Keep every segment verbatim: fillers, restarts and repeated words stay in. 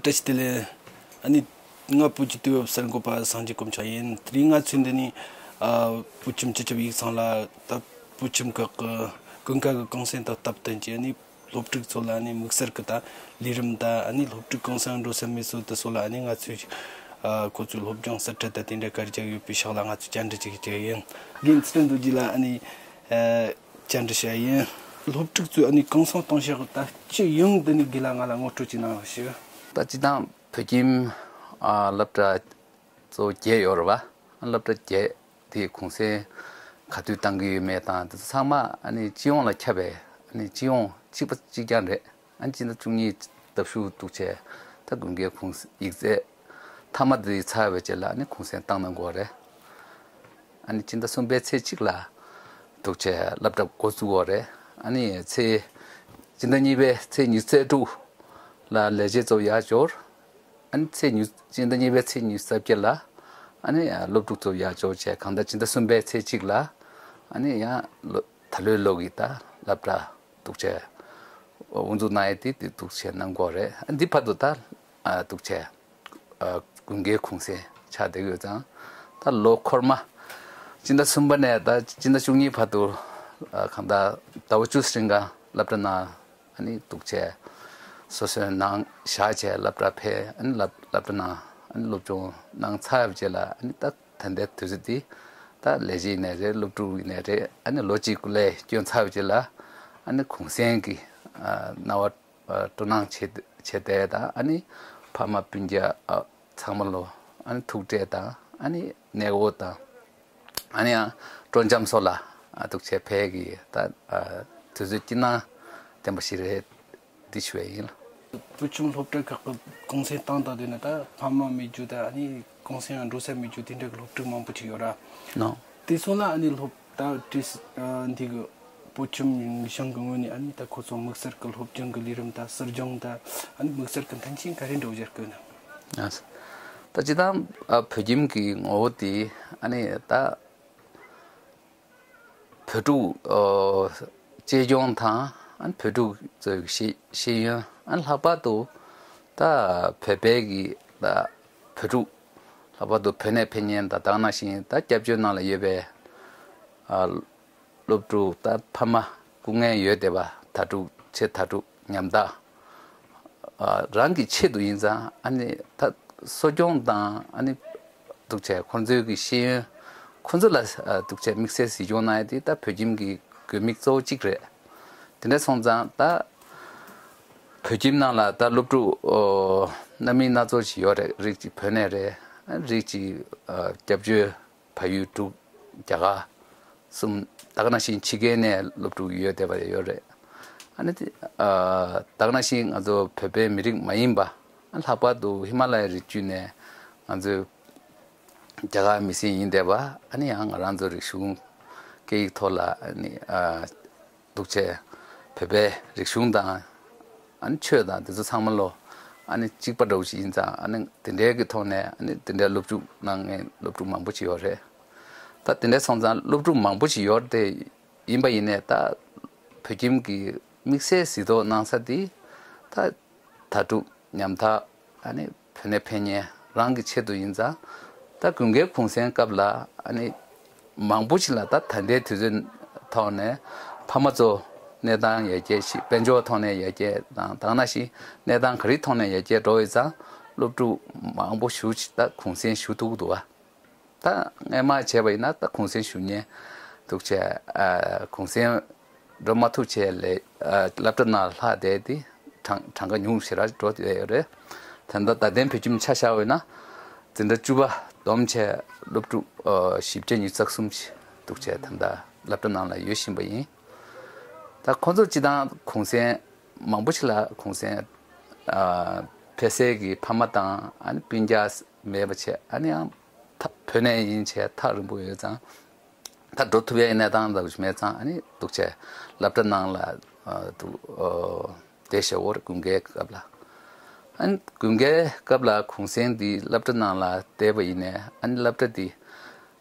བཀྲ་ཤིས་བདེ་ལེགས། ཨ་ནི་ང་བོད་ཀྱི་དུས་བབ་གསར་འགོད་པ་སངས་རྒྱས་དཀོན་མཆོག་ཡིན། དེ་རིང་ང་ཚོས་འདི་ནས་ཨ་བོད་ཁྱིམ་སྤྱི་ཁྱབ་ཡིག་ཚང་ལ་ད་བོད་ཁྱིམ་ཁག་གི་ཀུན་དགའ་གི་གུང་སེང་དང་སྟབས་བསྟུན་གྱིས་ཨ་ནི་སློབ་ཕྲུག་ཚོ་ལ་ཨ་ནི་དམིགས་བསལ་གྱི་ད་ལས་རིམ་དང་ཨ་ནི་སློབ་ཕྲུག་གུང་སེང་འགྲོ་ས་མེད་ཚོ་དེ་ཚོ་ལ་ཨ་ནི་ང་ཚོས་ཨ་ཁོ་ཚོའི་སློབ་སྦྱོང་གསལ་ཁྲིད་དང་དེ་འདྲ་ག་རེ་བྱ་གི་ཡོད་པའི་ཕྱོགས་ལ་ང་ཚོས་བཅར་འདྲི་ཅིག་བྱེད་ཀྱི་ཡིན། རྒན་ཚེ་རིང་རྡོ་རྗེ་ལ་ཨ་ནི་ཨ་བཅར་འདྲི་བྱ་ཡིན། སློབ་ཕྲུག་ཚོས་ཨ་ནི་གུང་སེང་གཏོང་ཤག་ད་སྤྱི་ཡོངས་འདི་ནི་དགེ་ལགས་ང་ལ་ངོ་སྤྲོད་ཅིག་གནང་རོགས་ཞུ། ད་སྤྱི་བཏང་བོད་ཁྱིམ་ཨ་སློབ་གྲྭ་གཙོ་བོ་བརྒྱད་ཡོད་རེད་བ། སློབ་གྲྭ་བརྒྱད་དེའི་གུང་སེང་ག་དུས་བཏང་གི་ཡོད་མེད་དང་དེ་ཚོ་ཚང་མ་ཨ་ནི་སྤྱི་ཡོངས་ལ་ཁྱབ་པའི་ཨ་ནི་སྤྱི་ཡོངས་གཅིག་པ་གཅིག་རྐྱང་རེད། ཨ་ནི་སྤྱི་ཟླ་བཅུ་གཉིས་སྟབས་ཤུགས་འདུག་བྱས་ད་དགུན་ཁའི་གུང་ཡིག་ཚད་མཐའ་མ་དེ་ཚར་བའི་རྗེས་ལ་ཨ་ནི་གུང་སེང་བཏང་གནང་དགོས་རེད། ཨ་ནི་སྤྱི་ཟླ་གསུམ་པའི་ཚེས་གཅིག་ལ་འདུག་བྱས་སློབ་གྲྭ་འགོ་བཙུགས་པ་རེད། ཨ་ནི་ཚེས་སྤྱི་ཟླ་གཉིས་པའི་ཚེས་ཉི་ཤུ་རྩ་དྲུག་ལ་ལས་བྱེད་ཚོ་ཡར་འབྱོར། ཨ་ནི་ཚེས་ཉི་སྤྱི་ཟླ་གཉིས་པའི་ཚེས་ཉི་ཤུ་རྩ་བརྒྱད་ལ་ཨ་ནི་ཡང་སློབ་ཕྲུག་ཚོ་ཡར་འབྱོར་བྱས་གང་ལྟར་སྤྱི་ཟླ་གསུམ་པའི་ཚེས་གཅིག་ལ་ཨ་ནི་ཡང་ལོ་ད་ལོའི་ལོ་གི་ད་སློབ་གྲྭ་འདུག་བྱས་དབུ་འཛུགས་གནང་ཡས་དེ་དེ་འདུག་བྱས་གནང་དགོས་རེད། ཨ་འདི་བར་དུ་ད་ཨ་འདུག་བྱས་ཨ་དགུན་ཁའི་གུང་སེང་ཆགས་བསྡད་ཀྱི་ཡོད་ཙང་ད་ལོ་འཁོར་མ་སྤྱི་ཟླ་གསུམ་པ་ནས་ད་སྤྱི་ཟླ་བཅུ་གཉིས་བར་དུ་ཨ་གང་ལྟར་ཟླ་བ་བཅུ་ཙམ་རིང་ག་སློབ་གྲྭ་ནང་ཨ་ནི་འདུག་བྱས་སོ་སོའི་ནང་བཞག་བྱས་སློབ་གྲྭ་ཕེབས། ཨ་ནི་སློབ་སློབ་གྲྭ་ནང་ཨ་ནི་སློབ་སྦྱོང་གནང་ཚར་བའི་རྗེས་ལ་ཨ་ནི་ད་ད་ལྟའི་དུས་ཚོད་འདི་ད་ལས་བྱེད་ཡིན་ནའི་རེད། སློབ་ཕྲུག་ཡིན་ནའི་རེད། ཨ་ནི་ལོ་གཅིག་སྐུ་ལས་བསྐྱོན་ཚར་བའི་རྗེས་ལ་ཨ་ནི་གུང་སེང་གི་ཨ་གནང་བ་ཨ་སྤྲོ་སྣང་བྱེད་བྱེད་བསྡད་དང་ཨ་ནི་ཕ་མ་སྤུན་ཀྱག་ཨ་ཚང་མ་ལོ་ཨ་ནི་ཐུག་འཕྲད་དང་ཨ་ནི་ནད་འོ་དང་ཨ་ནི་ཡང་སྤྲོ་འཆམ་སོགས་ལ་ཨ་འདུག་བྱས་ཕེབས་ཀྱི་ད་ཨ་དུས་ཚོད་སྐྱིད་སྣང་ལྡན་པ་ཞིག་རེད། འདི་ཞུ་བ་ཡིན། བོད་ཁྱིམ་སློབ་གྲྭ་ཁག་གི་གུང་སེང་བཏང་དང་དེ་ནི་ད་ཕ་མ་མེད་རྒྱུ་དང་ཨ་ནི་གུང་སེང་ཡང་འགྲོ་ས་མེད་རྒྱུ་དེ་འདྲ་གི་སློབ་ཕྲུག་མང་པོ་ཅིག་ཡོད་ར། ནོ། དེ་སོང་ལ་ཨ་ནི་སློབ་ད་བྲིས་ཨ་འདི་གི་བོད་ཁྱིམ་ཞང་གི་ངོས་ནས་ཨ་ནི་ད་ཁོ་ཚོ་དམིགས་བསལ་གི་སློབ་སྦྱོང་གི་ལས་རིམ་དང་ཟུར་སྦྱོང་དང་ཨ་ནི་དམིགས་བསལ་གི་མཐུན་རྐྱེན་ག་རེ་འགྲོ་བཞག་གི་ན། ཨ་ད་སྤྱི་བཏང་ཨ་བོད་ཁྱིམ་གི་ངོ་བོ་དེ་ཨ་ནི་ད་བོད་ཕྲུག་ཨོ་གཅེས་སྐྱོང་དང་ཨ་ནི་བོད་ཕྲུག་ཚོའི་ཤེས་ཤེས་ཡོན། ཨ་ནི་ལྷག་པར་དུ་ད་བོད་པའི་གི་ད་བོད་ཕྲུག་ལྷག་པར་དུ་བོད་ནས་ཕེབས་མཁན་དང་དེ་ནང་བཞིན་ད་སྐྱབས་བཅོལ་ནང་ལ་ཡོད་པའི་ཨ་སློབ་ཕྲུག་ད་ཕ་མ་སྐུ་ངལ་ཡོད་བསྡད་པ་དྭ་ཕྲུག་ཆེ་དྭ་ཕྲུག་ཉམ་ཐག་ཨ་རང་གི་ཆེད་དུ་ཡིན་ཙང་ཨ་ནི་ད་གསོ་སྐྱོང་དང་ཨ་ནི་འདུག་བྱས་ཁོང་ཚོའི་གི་ཤེས་ཡོན་ཁོང་ཚོ་ལ་ཨ་འདུག་བྱས་དམིགས་བསལ་གཟིགས་སྐྱོང་གནང་ཡ་དེ་ད་བོད་ཁྱིམ་གི་དགོས་དམིགས་གཙོ་བོ་གཅིག་རེད། དེ་འདྲ་སོང་ཙང་ད་བོད་ཁྱིམ་ནང་ལ་ད་སློབ་ཕྲུག་ཨོ་སྣ་མིན་སྣ་ཚོགས་ཤིག་ཡོད་རེད། རིགས་གཅིག་བོད་ནས་རེད། རིགས་གཅིག་ཨ་སྐྱབས་བཅོལ་བལ་ཡུལ་དྲུག་རྒྱ་གར་གསུམ་ད་ག་ནང་བཞིན་ཕྱི་རྒྱལ་ནས་སློབ་ཕྲུག་ཡོད་བསྡད་པ་ཡོད་རེད། ཨ་ནི་དེ་ཨ་ད་ག་ནང་བཞིན་ང་ཚོ་བོད་པའི་མི་རིགས་མ་ཡིན་པ་ཨ་ལྷག་པར་དུ་ཧི་མ་ལ་ཡའི་རི་རྒྱུད་ནས་ང་ཚོའི་རྒྱ་གར་མི་སེར་ཡིན་བསྡད་པ་ཨ་ནི་ཡང་ང་རང་ཚོ་རིག་གཞུང་སྐད་ཡིག་ཐོག་ལ་ཨ་ནི་ཨ་འདུག་བྱས་བོད་པའི་རིག་གཞུང་དང་ཨ་ནི་ཆོས་དང་དེ་ཚོ་ཚང་མ་ལོ་ཨ་ནི་གཅིག་པ་འདྲ་བོ་ཞིག་ཡིན་ཙང་ཨ་ནི་དེ་འདྲའི་གི་ཐོག་ནས་ཨ་ནི་དེ་འདྲའི་སློབ་ཕྲུག་གནང་མཁན་སློབ་ཕྲུག་མང་པོ་ཞིག་ཡོད་རེད། ད་དེ་འདྲ་སོང་ཙང་སློབ་ཕྲུག་མང་པོ་ཞིག་ཡོད་དེ་ཡིན་པ་ཡིན་ནའི་ད་བོད་ཁྱིམ་གྱི་དམིགས་བསལ་གཟིགས་རྟོག་གནང་ས་དེ་ད་དྭ་ཕྲུག་ཉམ་ཐག་ཨ་ནི་བོད་ནས་ཕེབས་མཁན་རང་གི་ཆེད་དུ་ཡིན་ཙང་ད་དགུན་ཁའི་གུང་སེང་སྐབས་ལ་ཨ་ནི་མང་པོ་ཞིག་ལ་ད་ད་ལྟའི་དུས་ཚོད་ཐོག་ནས་ཕ་མ་ཚོ་གནས་སྟངས་ཡར་རྒྱས་ཤིག་དཔལ་འབྱོར་ཐོག་ནས་ཡར་རྒྱས་དང་དེ་ནང་བཞིན་གནས་སྟངས་ག་རེའི་ཐོག་ནས་ཡར་རྒྱས་འགྲོ་ཡོད་ཙང་སློབ་ཕྲུག་མང་པོ་ཞེ་ཅིག་ད་གུང་སེང་ཞུ་ཐུབ་ཀྱི་འདུག་བ། ད་སྔས་མ་བྱས་པ་ཡིན་ན་ད་གུང་སེང་ཞུ་མཁན་འདུག་བྱས་ཨ་གུང་སེང་འགྲོ་མ་ཐུབ་བྱས་ལས་ཨ་སློབ་གྲྭ་ནང་ལྷག་བསྡད་དེ་གྲངས་གྲངས་ཀ་ཉུང་ཞེ་དྲག་འགྲོ་བསྡད་ཡོད་རེད། ད་ལྟ་བརྡ་དོན་བོད་ཁྱིམ་ཆ་བཞག་པ་ཡིན་ན་འཛིན་གྲྭ་བཅུ་པ་བསྡོམས་བྱས་སློབ་ཕྲུག་ཨ་བཞི་བརྒྱ་ཉི་ཤུ་རྩ་གསུམ་ཞིག་འདུག་བྱས་ད་ལྟ་སློབ་གྲྭ་ནང་ལ་ཡོད་བཞིན་པ་ཡིན། ད་ཁོང་ཚོ་སྤྱི་བཏང་གུང་སེང་མང་པོ་ཞིག་ལ་གུང་སེང་ཨ་ཕེབས་སའི་གི་ཕ་མ་དང་ཨ་ནི་སྤུན་ཀྱག་མེད་པ་བྱས་ཨ་ནི་ཡང་ཐག་བོད་ནས་ཡིན་བྱས་ཐག་རིང་པོ་ཡོད་ཙང་ད་འགྲོ་ཐུབ་ཡའི་གནས་སྟངས་འདྲ་བོ་ཞིག་མེད་ཙང་ཨ་ནི་འདུག་བྱས་སློབ་གྲྭ་ནང་ལ་ཨ་འདུག་ཨོ་བསྡད་བཞག་ཡོད་རེད། དགུན་ཁའི་སྐབས་ལ་ཨ་ནི་དགུན་ཁའི་སྐབས་ལ་གུང་སེང་འདི་སློབ་གྲྭ་ནང་ལ་བསྡད་པ་ཡིན་ནའི་ཨ་ནི་སློབ་གྲྭ་འདི་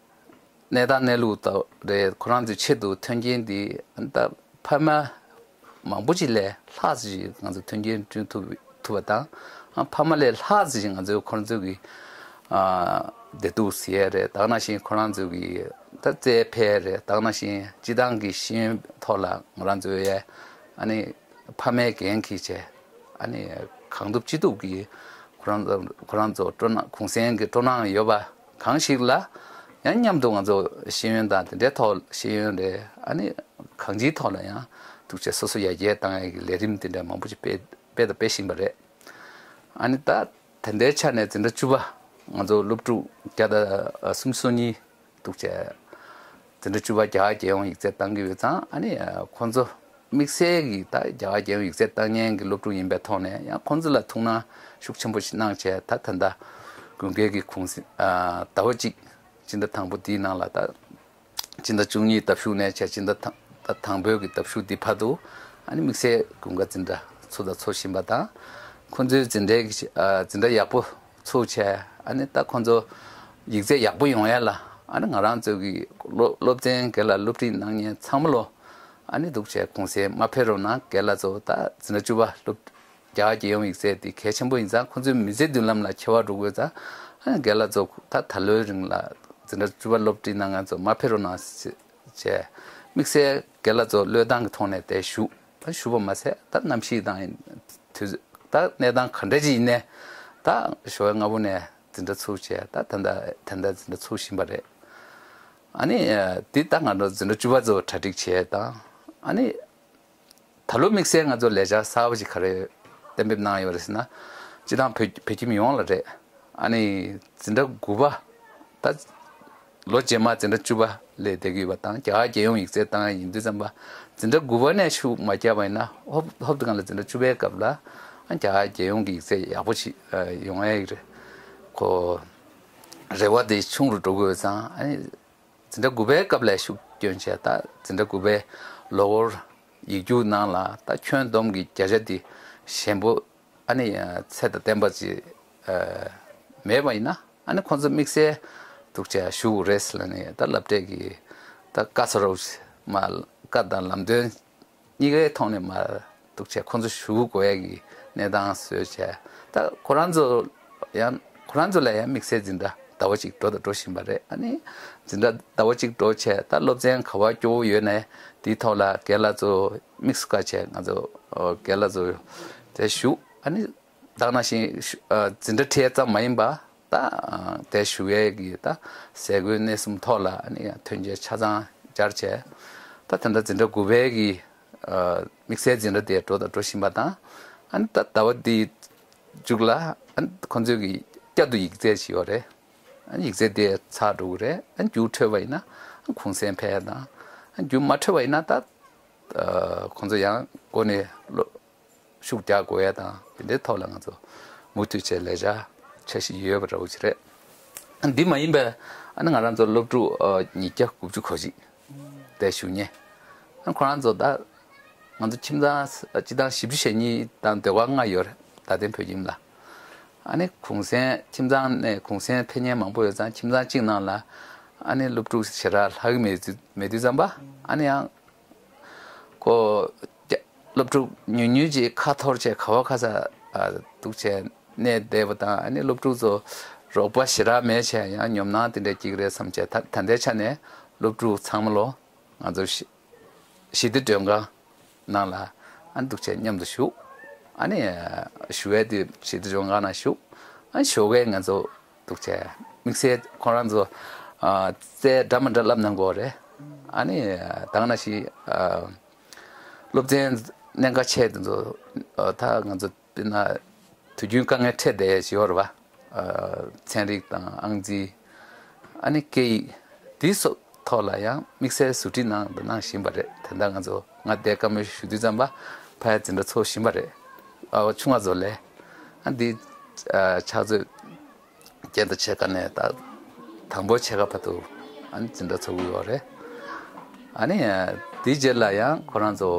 གནས་སྟངས་གནས་ལུགས་ལྟ་བུ་རེད། ཁོ་རང་ཚོའི་ཆེད་དུ་མཐུན་རྐྱེན་འདི་ད་ཕ་མ་མང་པོ་ཅིག་ལས་ལྷག་ཅིག་ང་ཚོ་མཐུན་རྐྱེན་བསྐྲུན་ཐུབ་ཐུབ་པ་དང་ ཨ་ཕ་མ་ལས་ལྷག་ཙམ་ཞིག་ང་ཚོའི་ཁོ་རང་ཚོའི་གི་ཨ་བདེ་སྡུག་ཟེར་ཡས་རེད། ད་ག་ནང་བཞིན་ཁོ་རང་ཚོའི་གི་ད་རྩལ་འཕེལ་རེད། ད་ག་ནང་བཞིན་སྤྱི་བཏང་གི་ཤེས་ཡོན་ཐོག་ལ་ང་རང་ཚོའི་ཡ་ཨ་ནི་ཕ་མའི་འགན་འཁྱེར་བྱས། ཨ་ནི་གང་ཐུབ་ཅི་ཐུབ་ཀྱིས་ཁོ་རང་ཚོ་ཁོ་རང་ཚོ་སྤྲོ་སྣང་གུང་སེང་གི་སྤྲོ་སྣང་ཡོད་པ་གང་ཞིག་ལ་ཡང་མཉམ་དུ་ང་ཚོ་ཤེས་ཡོན་དང་དེ་འདྲའི་ཐོག་ཤེས་ཡོན་རེད། ཨ་ནི་གང་ཅིའི་ཐོག་ལ་ཡང་ཐུགས་རྗེ་སོ་སོ་ཡར་རྒྱས་བཏང་ཡས་ཀྱི་ལས་རིམ་དེ་འདྲ་མང་པོ་ཞིག་སྤེལ་སྤེལ་དང་སྤེལ་བཞིན་པ་རེད། ཨ་ནི་ད་ད་ལྟའི་ཆ་ནས་འཛིན་གྲྭ་བཅུ་པ་ང་ཚོ་སློབ་ཕྲུག་བརྒྱ་དང་སུམ་ཅུ་སོ་གཉིས་འདུག་བྱས། འཛིན་གྲྭ་བཅུ་པ་རྒྱ་གར་རྒྱལ་ཡོངས་ཡིག་ཚད་བཏང་གི་ཡོད་ཙང་། ཨ་ནི་ཁོང་ཚོ་དམིགས་བསལ་གྱི་ད་རྒྱ་གར་རྒྱལ་ཡོངས་ཡིག་ཚད་བཏང་མཁན་གྱི་སློབ་ཕྲུག་ཡིན་པའི་ཐོག་ནས་ཡང་ཁོང་ཚོ་ལ་ཐུགས་སྣང་ཤུགས་ཆེན་པོ་ཞིག་གནང་བྱས། ད་ད་ལྟ་དགུན་ཁའི་གི་གུང་སེང་ཟླ་བ་གཅིག་སྤྱི་ཟླ་དང་པོ་འདིའི་ནང་ལ་ད་སྤྱི་ཟླ་བཅུ་གཉིས་ཟླ་གཞུག་ནས་བྱས་སྤྱི་ཟླ་དང་ད་དང་པོའི་གི་ཟླ་གཞུག་འདི་བར་དུ། ཨ་ནི་དམིགས་བསལ་དགུན་ཁ་འཛིན་གྲྭ་ཚུགས་དང་ཚུགས་བཞིན་པ་དང་། ཁོང་ཚོའི་འཛིན་གྲྭའི་གི་ཨ་འཛིན་གྲྭ་ཡག་པོ་ཚུགས་བྱས། ཨ་ནི་ད་ཁོང་ཚོ་ཡིག་ཚད་ཡག་པོ་ཡོང་ཡ་ལ། ཨ་ནི་ང་རང་ཚོའི་གི་སློབ་སློབ་ཚན་སྒེར་ལ་སློབ་ཁྲིད་གནང་མཁན་ཚང་མ་ལོ། ཨ་ནི་འདུག་བྱས་གུང་སེང་མ་ཕེབས་རོགས་གནང་། རྒན་ལགས་ཚོ་ད་འཛིན་གྲྭ་བཅུ་པ་སློབ་རྒྱ་གར་རྒྱལ་ཡོངས་ཡིག་ཚད་དེ་གལ་ཆེན་པོ་ཡིན་ཙང་། ཁོང་ཚོའི་མི་ཚེ་མདུན་ལམ་ལ་འཁྱེར་བ་འགྲོ་དགོས་ཙང་། ཨ་ནི་རྒན་ལགས་ཚོ་ད་ད་ལོའི་རིང་ལ་འཛིན་གྲྭ་བཅུ་པ་སློབ་ཁྲིད་གནང་མཁན་ཚོ་མ་ཕེབས་རོགས་གནང་ཟེར་བྱས། དམིགས་བསལ་རྒན་ལགས་ཚོ་བློས་བཏང་གི་ཐོག་ནས་དེ་ཞུ་ད་ཞུ་བ་མ་ཟད། ད་གནམ་གཤིས་དང་དུས་ཚོད་ད་གནས་སྟངས་ག་འདྲ་ཅིག་ཡིན་ནའི་ད་ཞོགས་པ་སྔ་པོ་ནས་འཛིན་གྲྭ་ཚུགས་བྱས། ད་ད་ད་ད་ད་འཛིན་གྲྭ་ཚུགས་བཞིན་པ་རེད། ཨ་ནི་འདི་ད་ང་ཚོ་འཛིན་གྲྭ་བཅུ་པ་ཚོ་གྲ་སྒྲིག་བྱས་དང་། ཨ་ནི། ད་ལོ་དམིགས་བསལ་ང་ཚོ་ལས་འཆར་གསར་པ་ཞིག་ག་རེ་གཏན་འབེབས་གནང་ཡོད་རེད་ཟེར་ན། སྤྱི་བཏང་བོད་བོད་ཁྱིམ་ཡོངས་ལ་རེད། ཨ་ནི་འཛིན་གྲྭ་དགུ་པ། ད་ལོ་རྗེས་མ་འཛིན་གྲྭ་བཅུ་པ་སླེབས་བསྡད་ཀྱི་ཡོད་པ་དང་། རྒྱ་གར་རྒྱལ་ཡོངས་ཡིག་ཚད་བཏང་ཡ་ཡིན་དུས་ཙམ་པ། འཛིན་གྲྭ་དགུ་པ་ནས་ཤུགས་མ་བརྒྱབ་པ་ཡིན་ན། ཧོབ་ཧོབ་ཏེ་གང་ལ་འཛིན་གྲྭ་བཅུ་པའི་སྐབས་ལ་ཨ་རྒྱ་གར་རྒྱལ་ཡོངས་ཀྱི་ཡིག་ཚད་ཡག་པོ་ཞིག་ཡོང་ཡ་ཡིག་རེད། ཁོ་རེ་བ་དེ་ཆུང་རུ་འགྲོ་གི་ཡོད་ཙང་། ཨ་ནི། འཛིན་གྲྭ་དགུ་པའི་སྐབས་ལ་ཤུགས་བསྐྱོན་བྱས། ད་འཛིན་གྲྭ་དགུ་པའི་ལོ་འཁོར་ཡིག་རྒྱུགས་ནང་ལ་ད་ཁྱོན་བསྡོམས་ཀྱི་བརྒྱ་ཆ་དེ་ཞན་པོ། ཨ་ནི་ཚད་དང་ལྡན་པ་ཅིག་ཨ་མེད་པ་ཡིན་ན། ཨ་ནི་ཁོང་ཚོ་དམིགས་བསལ་འདུག་བྱས་ཞུ་དགོས་རེད་ཟེར་ལབ་ནས། ད་སློབ་གྲྭས་ཀྱི་ད་བཀའ་ཚོར་མ་བཀའ་དང་ལམ་སྟོན་གཉིས་ཀའི་ཐོག་ནས་མར་འདུག་བྱས་ཁོང་ཚོ་ཞུ་དགོས་ཡ་གི་གནས་སྟངས་བཟོས་བྱས། ད་ཁོ་རང་ཚོ་ཡང་ཁོ་རང་ཚོ་ལ་ཡང་དམིགས་བསལ་འཛིན་གྲྭ་ཟླ་བ་གཅིག་འགྲོ་དང་འགྲོ་བཞིན་པ་རེད། ཨ་ནི་འཛིན་གྲྭ་ཟླ་བ་གཅིག་འགྲོ་བྱས། ད་སློབ་ཚན་ག་པར་སྐྱོ་བོ་ཡོད་ནའི་དེའི་ཐོག་ལ་རྒན་ལགས་ཚོ་དམིགས་སུ་བཀར་བྱས་ང་ཚོ་རྒན་ལགས་ཚོ་དེ་ཞུ། ཨ་ནི་ད་ག་ནང་བཞིན་ཞུ་ཨ་འཛིན་གྲྭ་ཁྲིད་ཡ་ཙམ་མ་ཡིན་པ། ད་ཨ་དེ་ཞུ་ཡས་ཀྱི་ད་ཟས་གོས་གནས་གསུམ་ཐོག་ལ་ཨ་ནི་ཐོན་སྐྱེད་ཆ་ཚང་སྦྱར་བྱས། ད་དེ་འདྲ་འཛིན་གྲྭ་དགུ་པའི་གི་ཨ་དམིགས་བསལ་འཛིན་གྲྭ་དེ་འགྲོ་དང་འགྲོ་བཞིན་པ་དང་། ཨ་ནི་ད་ཟླ་བ་འདིའི་མཇུག་ལ་ཨ་ནི་ཁོང་ཚོའི་གི་བསྐྱར་དུ་ཡིག་ཚད་ཅིག་ཡོད་རེད། ཨ་ནི་ཡིག་ཚད་དེ་ཚར་འགྲོ་གི་རེད། ཨ་ནི་རྒྱུགས་འཕྲོད་པ་ཡིན་ན་ཨ་གུང་སེང་ཕེབས་ཡ་དང་། ཨ་ནི་རྒྱུགས་མ་འཕྲོད་པ་ཡིན་ན་ད་ཨ་ཁོང་ཚོ་ཡང་སྒོ་ནས་སློབ་ཤུགས་རྒྱག་དགོས་ཡ་དང་། དེ་འདྲའི་ཐོག་ལ་ང་ཚོ་མུ་མཐུད་བྱས་ལས་འཆར་འཆར་གཞི་ཡོད་པ་འདྲ་བོ་ཅིག་རེད། ཨ་འདི་མ་ཡིན་པའི་ཨ་ནི་ང་རང་ཚོ་སློབ་ཕྲུག་ཨ་ཉིས་བརྒྱ་དགུ་བཅུ་གོ་གཅིག་དེ་ཞུ་མཁན། ཨ་ཁོ་རང་ཚོ་ད་ང་ཚོ་ཁྱིམ་ཚང་སྤྱི་བཏང་བཞི་བཅུ་ཞེ་གཉིས་དང་སྡེ་བ་ལྔ་ཡོད་རེད། རྡ་སྟེང་བོད་ཁྱིམ་ལ། ཨ་ནི་གུང་སེང་ཁྱིམ་ཚང་ནས་གུང་སེང་ཕེབས་མཁན་མང་པོ་ཡོད་ཙང་། ཁྱིམ་ཚང་གཅིག་ནང་ལ་ཨ་ནི་སློབ་ཕྲུག་ཞེ་དྲག་ལྷག་གི་མེད་དུས་མེད་དུས་ཙམ་པ། ཨ་ནི་ཡང་ཁོ་རྒྱ་སློབ་ཕྲུག་ཉུང་ཉུང་ཅིག་ཁ་འཐོར་བྱས་ག་བ་ག་ས་ཨ་འདུག་བྱས་གནས་བསྡད་པ་དང་། ཨ་ནི་སློབ་ཕྲུག་ཚོ་རོགས་པ་ཞེ་དྲག་མེད་བྱས་ཡང་ཉོབ་སྣང་དེ་འདྲ་སྐྱེ་གི་རེད་བསམ་བྱས། ད་ད་ལྟའི་ཆ་ནས་སློབ་ཕྲུག་ཚང་མ་ལོ་ང་ཚོ་ཞི་ཞི་བདེ་མགྲོན་ཁང་ནང་ལ་ཨ་འདུག་བྱས་མཉམ་དུ་བཞུགས། ཨ་ནི་ཞུ་ཡས་དེ་ཞི་བདེ་མགྲོན་ཁང་ནང་བཞུགས། ཨ་ནི་ཞོགས་ཀས་ང་ཚོ་འདུག་བྱས་དམིགས་བསལ་ཁོ་རང་ཚོ་ཨ་རྩལ་འདྲ་མི་འདྲ་བསླབ་གནང་གི་ཡོད་རེད། ཨ་ནི་ད་ག་ནང་བཞིན་ཨ་སློབ་ཚན་གནད་འགག་ཆེ་དེ་ཚོ་ཨ་ད་ང་ཚོ་དཔེར་ན་དུས་རྒྱུན་དཀའ་ངལ་འཕྲད་བསྡད་ཡས་ཅིག་ཡོད་རེད་པ། ཨ་ཚན་རིག་དང་ཨང་རྩིས། ཨ་ནི་སྐད་ཡིག་འདི་སོགས་ཐོག་ལ་ཡང་དམིགས་བསལ་ཟུར་ཁྲིད་གནང་དང་གནང་བཞིན་པ་རེད། ད་ལྟ་ང་ཚོ་ང་འདིར་བཀའ་མོལ་ཞུ་དུས་ཙམ་པ་ཕ་ཡུལ་འཛིན་གྲྭ་ཚོགས་བཞིན་པ་རེད། ཨ་བ་ཆུང་བ་ཚོ་ལ་ཨ་འདི་ཨ་ཕྱག་ཚོད་བརྒྱད་དང་ཕྱེད་ཀ་ནས་ད་དང་པོ་ཕྱེད་ཀ་བར་དུ་ཨ་ནི་འཛིན་གྲྭ་ཚོགས་ཀྱི་ཡོད་རེད། ཨ་ནི་དེའི་རྗེས་ལ་ཡང་ཁོ་རང་ཚོ་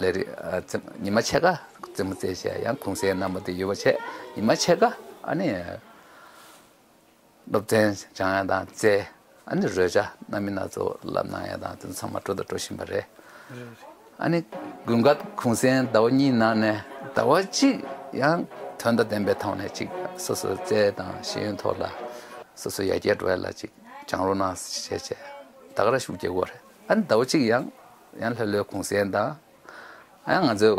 ལས་རིགས་ཨ་རྩེད་ཉི་མ་ཕྱེད་ཀ་རྩེད་མོ་རྩེ་བྱས། ཡང་གུང་སེང་རྣམ་པ་དེ་ཡོད་པ་བྱས་ཉི་མ་ཕྱེད་ཀ་ཨ་ནི་སློབ་ཚན་སྦྱང་ཡ་དང་རྩེད། ཨ་ནི་རོལ་ཆ་སྣ་མིན་སྣ་ཚོགས་བསླབ་གནང་ཡ་དང་དེ་ཚོ་ཚང་མ་འགྲོ་དང་འགྲོ་བཞིན་པ་རེད། ཨ་ནི་དགུན་ཁ་གུང་སེང་ཟླ་བ་གཉིས་ནང་ནས་ཟླ་བ་གཅིག་ཡང་ དོན་དང་ལྡན་པའི་ཐོག་ནས་ཅིག་སོ་སོའི་རྩལ་དང་ཤེས་ཡོན་ཐོག་ལ་སོ་སོ་ཡར་རྒྱས་འགྲོ་ཡ་ལ་ཅིག་སྦྱང་རོགས་གནང་ཞེས་བྱས་ད་ག་རང་ཞུ་རྒྱུ་ཡོད་རེད། ཨ་ནི་ཟླ་བ་གཅིག་ཡང་ཡང་ལྷོད་ལྷོད་གུང་སེང་དང་། ཨ་ཡང་ང་ཚོ་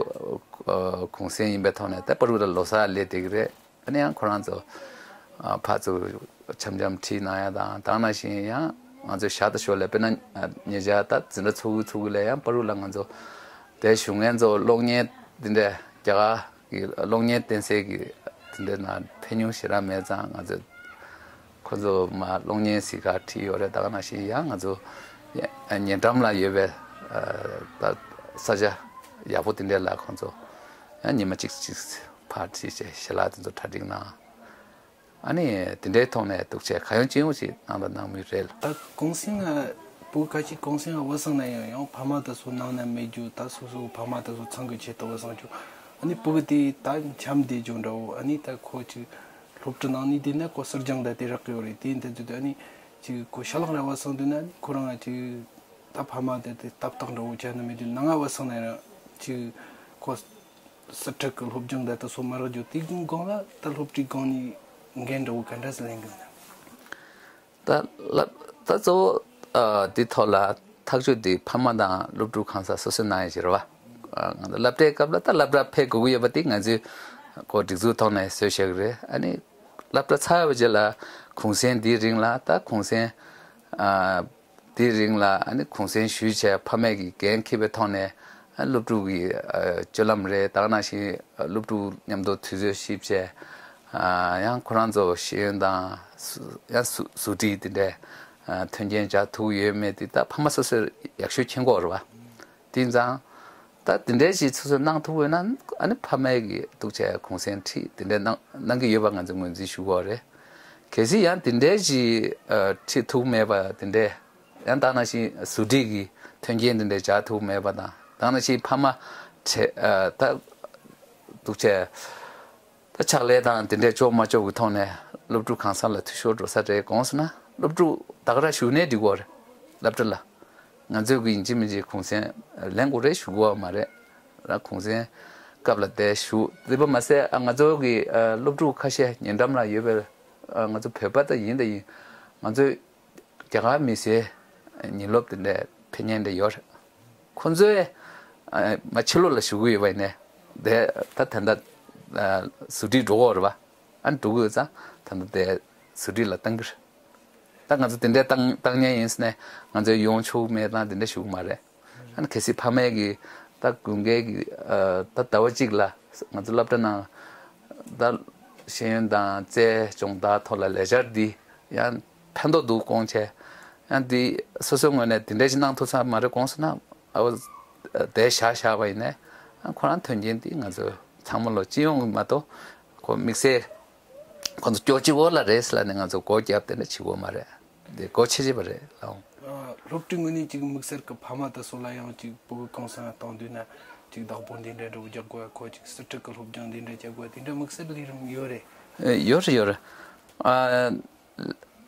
གུང་སེང་ཡིན་པའི་ཐོག་ནས་ད་པ་རུ་ལ་ལོ་གསར་སླེབས་བསྡད་ཀྱི་རེད། ཨ་ནི་ཡང་ཁོ་རང་ཚོ་ཕར་ཚུར་འཆམ་འཆམ་ཁྲིད་གནང་ཡ་དང་། དེ་ནང་བཞིན་ཡང་ང་ཚོ་ཞར་དང་ཞོར་ལ་དཔེར་ན་ཉེ་ཆར་ད་འཛིན་གྲྭ་ཚོགས་ཀྱི་ཚོགས་ཀྱི་ལ་ཡང་པ་རུ་ལ་ང་ཚོ་དེ་བཞུགས་མཁན་ཚོ་གློག་བརྙན་འདི་འདྲ་རྒྱ་གར་གྱི་གློག་བརྙན་བསྟན་སའི་གི་འདི་འདྲ་ན་ཕན་ཡོན་ཞེ་དྲག་མེད་ཙང་ང་ཚོ་ཁོ་ཚོ་མ་གློག་བརྙན་གཟིགས་ག་ཁྲིད་ཡོད་རེད། དེ་ག་ནང་བཞིན་ཡང་ང་ཚོ་ཉེ་འགྲམ་ལ་ཡོད་པའི་ད་ས་ཆ་ཡག་པོ་དེ་འདྲ་ལ་ཁོ་ཚོ་ཡང་ཉི་མ་གཅིག་གཅིག་ཕར་ཁྲིད་བྱས་ཞལ་ལག་དེ་ཚོ་གྲ་སྒྲིག་གནང་། ཨ་ནི་དེ་འདྲའི་ཐོག་ནས་འདུག་བྱས་གང་ཡོང་ཅི་ཡོང་ཞིག་གནང་དང་གནང་མུས་རེད། ད་གུང་སེང་ང་བུ་ཁ་ཅིག་གུང་སེང་ང་བུད་སོང་ན་ཡང་ཡང་ཕ་མ་དེ་ཚོ་ནང་ན་མེད་རྒྱུ། ད་སོ་སོ་ཕ་མ་དེ་ཚོ་ཚང་གི་ཆེད་དུ་བུད་སོང་རྒྱུ། ཨ་ནི་བུ་གི་དེ་ད་འཆམ་བསྡད་རྒྱུ་འདྲ་བོ། ཨ་ནི་ད་ཁོ་ཅིག་སློབ་གྲྭ་ནང་ནས་བསྡད་ན་ཁོ་ཟུར་སྦྱང་ད་དེ་རག་གི་ཡོད་རེད། དེ་འདྲ་དུས་ཨ་ནི་ཅིག་ཁོ་ཞལ་ལག་ར་བུད་སོང་དུས་ན་ཨ་ནི་ཁོ་རང་ཅིག་ད་ཕ་མ་དེ་དེ་ཏག་ཏག་འདྲ་བོ་བྱས་ན་མེད་དུས་ནང་ང་བུད་སོང་ན་ཡང་ཅིག་ཁོ་སྲིད་ཁྲིད་ཀྱི་སློབ་སྦྱོང་དེ་ད་སོ་མ་རག་རྒྱུ། དེའི་སྒང་ལ་ད་སློབ་ཁྲིད་སྒང་ནས་འགན་འདྲ་བོ་ག་འདྲ་ཟིག་ལེན་གི་འདུག་ད་སློབ་ད་གཙོ་བོ་ཨ་འདི་ཐོག་ལ་ཐག་གཅོད་འདི་ཕ་མ་དང་སློབ་ཕྲུག་གང་ཟག་སོ་སོས་གནང་ཡ་ཞིག་རེད་བ། ཨ་ང་ཚོ་སློབ་གྲྭའི་སྐབས་ལ་ད་སློབ་གྲྭ་ཕེབས་དགོས་ཀྱི་ཡོད་པ་དེ་ང་ཚོའི་ཁོ་སྒྲིག་འཛུགས་ཐོག་ནས་བཟོས་བཞག་གི་རེད། ཨ་ནི་སློབ་གྲྭ་ཚར་བའི་རྗེས་ལ་གུང་སེང་འདིའི་རིང་ལ་ད་གུང་སེང་ཨ། དེའི་རིང་ལ་ཨ་ནི་གུང་སེང་ཞུས་བྱས་ཕ་མས་ཀྱི་འགན་འཁྱེར་བའི་ཐོག་ནས་ཨ་སློབ་ཕྲུག་གི་ཨ་སྤྱོད་ལམ་རེད། དེ་ནང་བཞིན་སློབ་ཕྲུག་མཉམ་དུ་དུས་ཚོད་བསྐྱལ་བྱས་ཨ་ཡང་ཁོ་རང་ཚོ་ཤེས་ཡོན་དང་སུ་ཡང་ཟུ་ཟུར་ཁྲིད་དེ་འདྲས་ཨ་མཐུན་རྐྱེན་སྦྱར་ཐུབ་ཡོད་མེད་དེ་ད་ཕ་མ་སོ་སོས་ཡག་ཤོས་མཁྱེན་གྱི་ཡོད་རེད་བ། དེ་ཙང་ད་དེ་འདྲས་ཞིག་སོ་སོས་གནང་ཐུབ་ཡོད་ན་ཨ་ནི་ཕ་མས་ཀྱི་འདུག་བྱས་གུང་སེང་ཁྲིད་དེ་འདྲས་གནང་གནང་གི་ཡོད་པ་ང་ཚོས་ངོས་འཛིན་ཞུ་གི་ཡོད་རེད། གལ་སྲིད་ཡང་དེ་འདྲས་ཞིག་ཨ་ཁྲིད་ཐུབ་མེད་པ་དེ་འདྲས། ཡང་དེ་ནང་བཞིན་ཟུར་ཁྲིད་ཀྱི་མཐུན་རྐྱེན་དེ་འདྲའི་སྦྱར་ཐུབ་མེད་པ་དང་། དེ་ནང་བཞིན་ཕ་མ་བྱས་ཨ་ད་འདུག་བྱས་ད་ཕྱག་ལས་དང་དེ་འདྲའི་ལྕོགས་མ་ལྕོགས་ཀྱི་ཐོག་ནས་སློབ་ཕྲུག་གང་ཟག་ལ་འཐུས་ཤོར་འགྲོ་ས་རེད་དགོངས་སོང་ན། སློབ་ཕྲུག་ད་ག་རང་བཞུགས་ནའི་འགྲིག་གི་ཡོད་རེད། སློབ་གྲྭ་ལ་ང་ཚོས་ཀྱི་ཡིན་གཅིག་མིན་གཅིག་གུང་སེང་ལེན་དགོས་རེད་ཞུ་གི་ཡོད་མ་རེད། རང་གུང་སེང་སྐབས་ལ་བསྡད་བཞུགས་དེ་པ་མ་ཟད་ཨ་ང་ཚོ་གི་ཨ་སློབ་ཕྲུག་ཁ་ཤས་ཉེ་འགྲམ་ལ་ཡོད་པའི་ཨ་ང་ཚོ་བོད་པ་ད་ཡིན་ད་ཡིན། ང་ཚོས་རྒྱ་གར་མི་སེར་ཉིན་སློབ་དེ་འདྲའི་ཕེབས་མཁན་དེ་ཡོད་རེད། ཁོང་ཚོས་ཨ་མ་ཕྱི་ལོགས་ལ་བཞུགས་ཀྱི་ཡོད་པ་ཡིན་ནའི་དེ་ད་ད་ལྟ་ཨ་ཟུར་ཁྲིད་འགྲོ་གི་ཡོད་རེད་བ། ཨ་འགྲོ་གི་ཡོད་ཙང་ད་ལྟ་དེ་ཟུར་ཁྲིད་ལ་བཏང་གི་རེད། ད་ང་ཚོ་དེ་འདྲའི་བཏང་བཏང་མཁན་ཡིན་ཟེར་ནས་ང་ཚོས་ཡོང་ཆོག་མེད་དང་དེ་འདྲ་ཞུ་གི་མ་རེད། ཨ་ནི་གལ་སྲིད་ཕ་མས་ཀྱི་ད་དགུན་ཁའི་གི་ཨ་ད་ཟླ་བ་གཅིག་ལ་ང་ཚོ་སློབ་གྲྭ་ནང་ད་ཤེས་ཡོན་དང་རྩལ་སྦྱོང་བརྡར་ཐོག་ལ་ལས་འཆར་འདི་ཡང་ཕན་ཐོགས་འདུག་དགོངས་བྱས། ཡང་འདི་སོ་སོའི་ངོས་ནས་དེ་འདྲ་ཞིག་གནང་ཐུབ་ས་མ་རེད་དགོངས་སོང་ན་ཨ་བ་དེ་བཞག་བཞག་པ་ཡིན་ནའི་ཨ་ཁོ་རང་མཐུན་རྐྱེན་འདི་ང་ཚོ་ཚང་མ་ལོ་སྤྱི་ཡོངས་མ་གཏོགས་ཁོ་དམིགས་བསལ་ཁོ་ཚོ་སྐྱོ་སྤྱི་བོ་ལ་རེད་ཟེར་ལ་ནི་ང་ཚོ་སྒོ་བརྒྱབ་དེ་འདྲ་བྱེད་དགོས་མ་རེད། དེ་སྒོ་ཕྱེ་བྱེད་པ་རེད་ལགས། ཨ་སློབ་ཕྲུག་ངོས་ནས་ཅིག་དམིགས་བསལ་གྱི་ཕ་མ་དེ་ཚོ་ལ་ཡང་ཅིག་བུ་གུང་སེང་གཏོང་དུས་ན་ཅིག་བདག་པོ་འདི་འདྲ་འདྲ་བོ་རྒྱག་དགོས། ཁོ་ཅིག་སྲིད་ཁྲིད་ཀྱི་སློབ་སྦྱོང་འདི་འདྲ་བྱེད་དགོས། དེ་འདྲ་དམིགས་བསལ་ལས་རིམ་ཡོད་རེད། ཨེ་ཡོད་རེད་ཡོད་རེད། ཨ་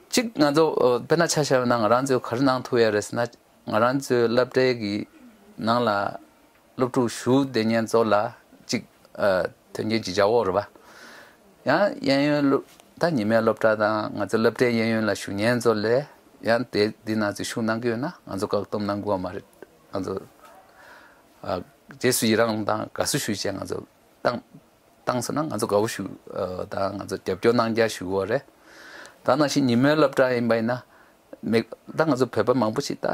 གཅིག་ང་ཚོ་ཨ་དཔེར་ན་ཆ་བཞག་ན་ང་རང་ཚོས་ག་རེ་གནང་ཐུབ་ཡ་རེད་ཟེར་ན། ང་རང་ཚོའི་སློབ་གྲྭའི་གི་ནང་ལ་སློབ་ཕྲུག་བཞུགས་བསྡད་མཁན་ཚོ་ལ་གཅིག་ཨ་མཐུན་རྐྱེན་གཅིག་སྦྱར་ཡོད་རེད་བ། ཡང་གཡས་གཡོན་སློབ་ད་ཉི་མའི་སློབ་གྲྭ་དང་ང་ཚོའི་སློབ་གྲྭའི་གཡས་གཡོན་ལ་བཞུགས་མཁན་ཚོ་ལས་ཡང་དེ་འདི་ནང་ཚོས་ཤུགས་གནང་གི་ཡོད་ན་ང་ཚོ་བཀག་སྡོམ་གནང་དགོས་པ་མ་རེད། ང་ཚོ་ཨ་རྗེས་སུ་ཡི་རང་དང་དགའ་བསུ་ཞུས་བྱས་ང་ཚོ་བཏང་བཏང་སོང་ན་ང་ཚོ་དགའ་བོ་ཞུ་ཨ་དང་ང་ཚོ་རྒྱབ་སྐྱོར་གནང་རྒྱུ་ཞུ་གི་ཡོད་རེད། ད་ནང་བཞིན་ཉི་མའི་སློབ་གྲྭ་ཡིན་པ་ཡིན་ན་མི་ད་ང་ཚོ་བོད་པ་མང་པོ་ཞིག་ད་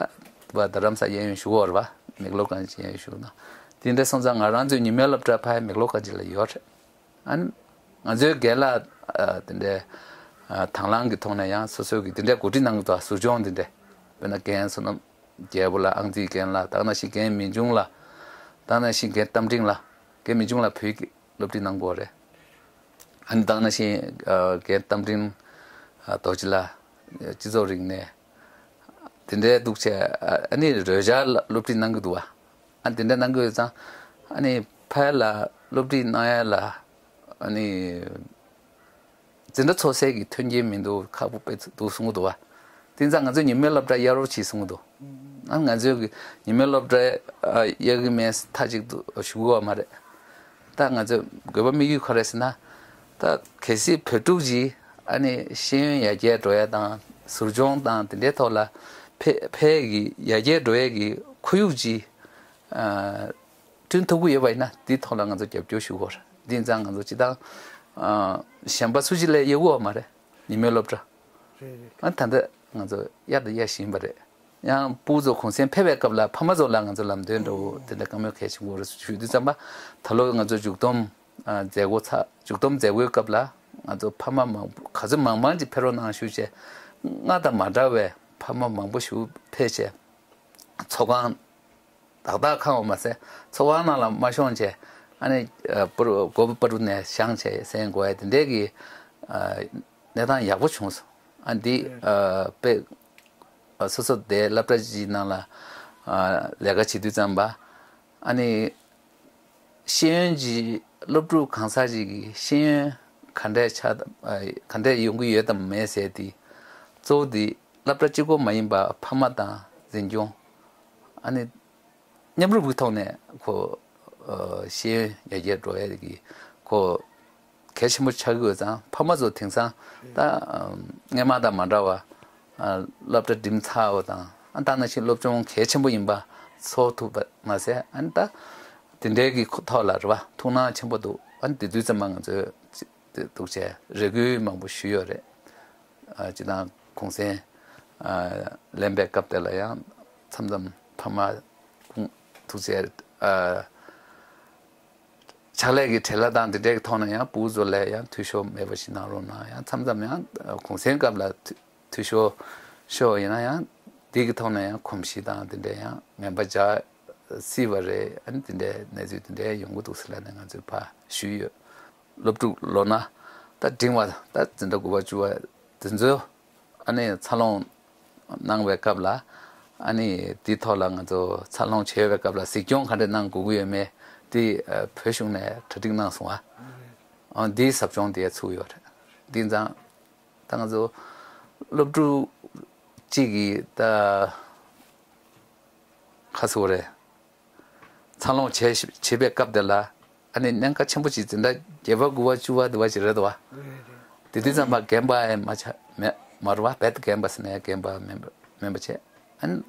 བ་རྡ་རམ་ས་གཡས་གཡོན་བཞུགས་ཡོད་རེད་བ། མེག་ལོར་གང་ཅི་གཡས་གཡོན་བཞུགས་ན། དེ་འདྲ་སོང་ཙང་ང་རང་ཚོའི་ཉི་མའི་སློབ་གྲྭ་ཕ་ཡི་མེག་ལོར་གང་ཅི་ལ་ཡོད་རེད། ཨ་ནི་ང་ཚོའི་རྒན་ལགས་ཨ་དེ་འདྲའི་ཨ་དང་བླངས་ཀྱི་ཐོག་ནས་ཡང་སོ་སོའི་གི་དེ་འདྲའི་གོ་སྒྲིག་གནང་གི་འདུག་ཟུར་སྦྱོང་དེ་འདྲ། དཔེར་ན་རྒན་བསོད་ནམས་རྒྱལ་པོ་ལགས་ཨང་རྩིས་རྒན་ལགས། ད་ག་ནང་བཞིན་རྒན་མི་འབྱུང་ལགས། ད་ག་ནང་བཞིན་རྒན་རྟ་མགྲིན་ལགས། རྒན་མི་འབྱུང་ལགས་བོད་ཀྱི་སློབ་ཁྲིད་གནང་གི་ཡོད་རེད། ཨ་ནི་ད་ག་ནང་བཞིན་ཨ་རྒན་རྟ་མགྲིན་ཨ་རྡོ་རྗེ་ལགས་སྤྱི་ཚོགས་རིག་གནས་དེ་འདྲའི་འདུག་བྱས། ཨ་ནི་རོལ་ཆ་ལ་སློབ་ཁྲིད་གནང་གི་འདུག་བ། ཨ་ནི་དེ་འདྲ་གནང་གི་ཡོད་ཙང་ཨ་ནི་ཕ་ཡུལ་ལ་སློབ་ཁྲིད་གནང་ཡ་ལ་ཨ་ནི། འཛིན་གྲྭ་ཚོགས་སའི་གི་མཐུན་རྐྱེན་མི་འདུག་ཁག་པོ་དཔེ་འདུག་གསུང་གི་འདུག་བ། དེ་ཙང་ང་ཚོས་ཉི་མའི་སློབ་གྲྭ་གཡར་རོགས་གྱིས་གསུང་གི་འདུག་ཨ་ང་ཚོས་གི་ཉི་མའི་སློབ་གྲྭ་ཨ་གཡར་གི་མེད་མཐའ་གཅིག་ཏུ་ཞུ་གི་ཡོད་མ་རེད། ད་ང་ཚོས་དགོས་པ་དམིགས་ཡུལ་ག་རེ་ཟེར་ན། ད་གལ་སྲིད་བོད་ཕྲུག་ཅིག་ཨ་ནི་ཤེས་ཡོན་ཡར་རྒྱས་འགྲོ་ཡ་དང་ཟུར་སྦྱོང་དང་དེ་འདྲའི་ཐོག་ལ་ཕེ་ཕེ་གི་ཡར་རྒྱས་འགྲོ་ཡ་གི་ཁོར་ཡུག་ཅིག་ཨ་བསྐྲུན་ཐུབ་ཀྱི་ཡོད་པ་ཡིན་ན་དེའི་ཐོག་ལ་ང་ཚོ་རྒྱབ་སྐྱོར་ཞུ་དགོས་རེད། དེ་ཡིན་ཙང་ང་ཚོ་སྤྱིར་བཏང་ཨ་གཞན་པ་སུ་ཞིག་ལ་གཡར་གྱི་ཡོད་མ་རེད། ཉིན་མོའི་སློབ་གྲྭ། རེད་རེད། ཨ་ད་ལྟ་ང་ཚོ་གཡར་དང་གཡར་བཞིན་པ་རེད། ཡང་སྤུ་གུ་ཚོ་གུང་སེང་ཕེབས་པའི་སྐབས་ལ་ཕ་མ་ཚོ་ལ་ང་ཚོ་ལམ་སྟོན་འདྲ་བོ་དེ་འདྲ་བཀའ་མོལ་གལ་ཆེན་པོ་རེད་ཞུ་དུས་ཙམ་པ། ད་ལོ་ང་ཚོ་མཇུག་བསྡོམས་ཨ་མཛད་སྒོ་ཚར། མཇུག་བསྡོམས་མཛད་སྒོའི་སྐབས་ལ་ང་ཚོ་ཕ་མ་མང་པོ་ག་ཚོད་མང་མང་ཅིག་ཕེབས་རོགས་གནང་ཞུས་བྱས། སྔར་དང་མ་འདྲ་བའི་ཕ་མ་མང་པོ་ཞིག་ཕེབས་བྱས། ཚོགས་ཁང་ཏག་ཏག་ཁང་བ་མ་ཟད་ཚོགས་ཁང་ནང་ལ་མ་ཤོང་བྱས། ཨ་ནི་ཨ་པུ་རུ་སྒོ་པུ་པུ་རུ་ནས་བཞེངས་བྱས་གསན་དགོས་ཡ་དེ་འདྲའི་གི་ཨ་གནས་སྟངས་ཡག་པོ་བྱུང་སོང་། ཨ་འདི་ཨ་དཔེ་ཨ་སོ་སོ་དེ་སློབ་གྲྭ་ཅིག་ནང་ལ་ཨ་ལས་ཀ་བྱེད་དུས་ཙམ་པ། ཨ་ནི་ཤེས་ཡོན་གྱི་སློབ་ཕྲུག་གང་ཟག་ཅིག་གིས་ཤེས་ཡོན་ག་འདྲས་ཆགས་ཨ་ག་འདྲས་ཡོང་གི་ཡོད་དམ་མེད་ཟེར་དེ་གཙོ་བོ་དེ་སློབ་གྲྭ་གཅིག་པོ་མ་ཡིན་པ་ཕ་མ་དང་འཛིན་སྐྱོང་། ཨ་ནི་མཉམ་རུབ་ཀྱི་ཐོག་ནས་ཁོ་ཨ་ཤེས་ཡོན་ཡར་རྒྱས་འགྲོ་ཡས་ཀྱི་ཁོ་གལ་ཆེན་པོ་ཆགས་ཀྱི་ཡོད་ཙང་ཕ་མ་ཚོ་དེང་སང་ད་ཨ་སྔོན་མ་དང་མ་འདྲ་བ་ཨ་སློབ་གྲྭ་འགྲིམས་ཚར་བ་དང་ཨ་ད་ནང་བཞིན་སློབ་སྦྱོང་གལ་ཆེན་པོ་ཡིན་པ་ཚོར་ཐུབ་པ་མ་ཟད། ཨ་ནི་ད་དེ་འདྲའི་གི་ཐོག་ལ་རེད་བ་ཐུགས་སྣང་ཆེན་པོ་འདུག་ཨ་ནི་དེ་དུས་ཙམ་པ་ང་ཚོས་དེ་འདུག་བྱས་རེ་སྐུལ་མང་པོ་ཞུས་ཡོད་རེད། ཨ་སྤྱིར་བཏང་གུང་སེང་ཨ་ལེན་པའི་སྐབས་དེ་ལ་ཡང་མཚམས་མཚམས་ཕ་མ་ཁོང་ཐུགས་རྗེ་ཨ་ཕྱག་ལས་ཀྱི་བྲེལ་བ་དང་དེ་འདྲའི་ཐོག་ནས་ཡང་སྤུ་གུ་ཚོ་ལ་ཡང་འཐུས་ཤོར་མེད་པ་ཞིག་གནང་རོགས་གནང་། ཡང་མཚམས་མཚམས་ཡང་གུང་སེང་སྐབས་ལ་འཐུས་འཐུས་ཤོར་ཤོར་ཡིན་ན་ཡང་དེ་གི་ཐོག་ནས་ཡང་གོམས་གཤིས་དང་དེ་འདྲའི་ཡང་ངན་པ་འཇགས་སྲིད་པ་རེད། ཨ་ནི་དེ་འདྲའི་གནས་ཚུལ་དེ་འདྲའི་ཡོང་གི་འདུག་ཟེར་ལབ་ནས་ང་ཚོས་ཕར་ཞུས་ཡོད། སློབ་ཕྲུག་ལོ་ན་ད་འབྲིང་བ་ད་འཛིན་གྲྭ་དགུ་པ་བཅུ་པ་དེ་ཚོ་ཨ་ནི་འཚར་ལོངས་གནང་བའི་སྐབས་ལ་ཨ་ནི་དེའི་ཐོག་ལ་ང་ཚོ་འཚར་ལོངས་བྱེད་པའི་སྐབས་ལ་གཟིགས་སྐྱོང་ག་འདྲ་གནང་དགོས་ཀྱི་ཡོད་མེད་དེ་ཨ་བོད་གཞུང་ནས་གྲ་སྒྲིག་གནང་སོང་བ། ཨ་འདིའི་ཟབ་སྦྱོང་དེ་ཚུགས་ཡོད་རེད། དེ་ཙང་ད་ང་ཚོ་སློབ་ཕྲུག་གཅིག་གིས་ད་ཁ་སོ་རེད། འཚར་ལོངས་བྱས་བྱེད་པའི་སྐབས་དེ་ལ་ཨ་ནི་གནད་འགག་ཆེན་པོ་ཅིག་འཛིན་གྲྭ་བརྒྱད་པ་དགུ་པ་བཅུ་པ་དེ་བ་ཅིག་རེད་དོ། དེ་དུས་ཙམ་པ་རྒན་པ་ཡང་མ་ཆགས་མེད་མ་རེད་བ། རྦད་དེ་རྒན་པ་ཟེར་ན་ཡང་རྒན་པ་མིན་པ་མིན་པ་བྱས། ཨ་ནི་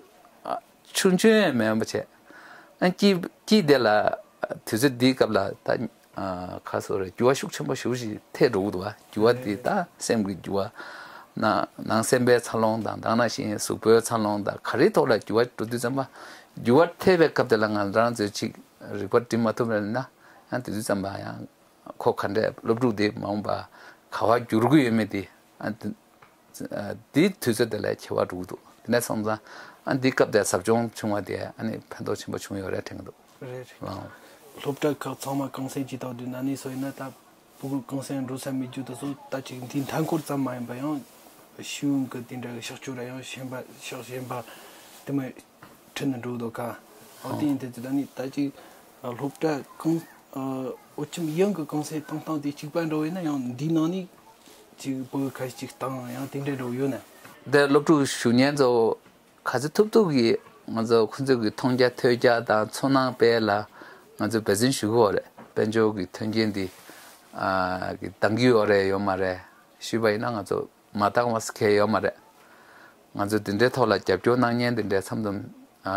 ཨ་ཆུང་ཆུང་ཡང་མིན་པ་བྱས། ཨ་ནི་དཀྱིལ་དཀྱིལ་དེ་ལ་དུས་ཚོད་འདིའི་སྐབས་ལ་ད་ཨ་ཁ་སོ་རེ་འགྱུར་བ་ཤུགས་ཆེན་པོ་ཞེ་པོ་ཞིག་ཐེབས་འགྲོ་གི་འདུག་བ། འགྱུར་བ་དེ་ད་སེམས་ཀྱི་འགྱུར་བ། ནང་ནང་སེམས་པའི་འཚར་ལོངས་དང་དེ་ནང་བཞིན་གཟུགས་པོའི་འཚར་ལོངས་དང་ག་རེའི་ཐོག་ལ་འགྱུར་བ་འགྲོ་དུས་ཙམ་པ། འགྱུར་བ་ཐེབས་པའི་སྐབས་དེ་ལ་ང་རང་ཚོས་ཅིག་རིག་པ་སྒྲིམ་མ་ཐུབ་པ་ཡིན་ན་ཡང་དེ་དུས་ཙམ་པ་ཡང་ཁོ་ག་འདྲས་སློབ་ཕྲུག་དེ་མ་འོངས་པ་ག་བ་འགྱུར་གི་ཡོད་མེད་དེ་ཨ་དེ་དེའི་དུས་ཚོད་དེ་ལ་ཁྱད་པར་འགྲོ་གི་འདུག་དེ་ནས་སོང་ཙང་ཨ་འདི་སྐབས་དེ་ཟབ་སྦྱོང་བྱུང་བ་དེ་ཨ་ནི་ཕན་ཐོགས་ཆེན་པོ་བྱུང་ཡོད་རེད་དྲན་གི་འདུག་རེད་རེད། ཨང་། སློབ་གྲྭ་ཁག་ཚང་མ་གུང་སེང་ཅིག་བཏང་དུས་ན་ནི་སོ་ཡིན་ན་ད། སྤུ་གུ་གུང་སེང་འགྲོ་ས་མེད་རྒྱུ་དེ་ཚོ་ད་ཅིག་འདིའི་མཐའ་འཁོར་ཙམ་མ་ཡིན་པ་ཡང་ཤེས་ཡོན་གྱི་དེ་འདྲ་གི་ཕྱག་སྦྱོར་ར་ཡང་ཞན་པ་ཕྱག་ཞན་པ་དེ་མོ་ཁྲིད་ནས་འགྲོ་འདུག་ག་འོ་དེ་ཡིན་དུས་ད་ནི་ད་ཅིག་སློབ་གྲྭ་གང་ཨོ་ཁྱིམ་ཡང་གི་གུང་སེང་བཏང་སྟངས་དེ་གཅིག་པ་འདྲ་བོ་ཡིན་ན་ཡང་འདིའི་ནང་ནས་ཅིག་སྤུ་གུ་ཁ་ཤས་ཅིག་བཏང་ཡང་དེ་འདྲ་འདྲ་བོ་ཡོད་ན། འདི་སློབ་ཕྲུག་ཞུ་མཁན་ཚོ། ག་ཚོད་ཐུབ་ཐུབ་ཀྱིས་ང་ཚོ་ཁོང་ཚོ་གི་མཐོང་རྒྱ་ཐོས་རྒྱ་དང་ཚོར་སྣང་སྤེལ་ལ་ང་ཚོ་འབད་བརྩོན་ཞུ་གི་ཡོད་རེད། དཔལ་འབྱོར་གྱི་མཐུན་རྐྱེན་འདི་ཨ་གི་འདང་གི་ཡོད་རེད་ཡོད་མ་རེད་ཞུས་པ་ཡིན་ན་ང་ཚོ་མ་འདང་བ་ཟེར་མཁན་ཡོད་མ་རེད། ང་ཚོ་འདི་འདྲའི་ཐོག་ལ་རྒྱབ་སྐྱོར་གནང་མཁན་འདི་འདྲའི་མཚམས་མཚམས་ཨ་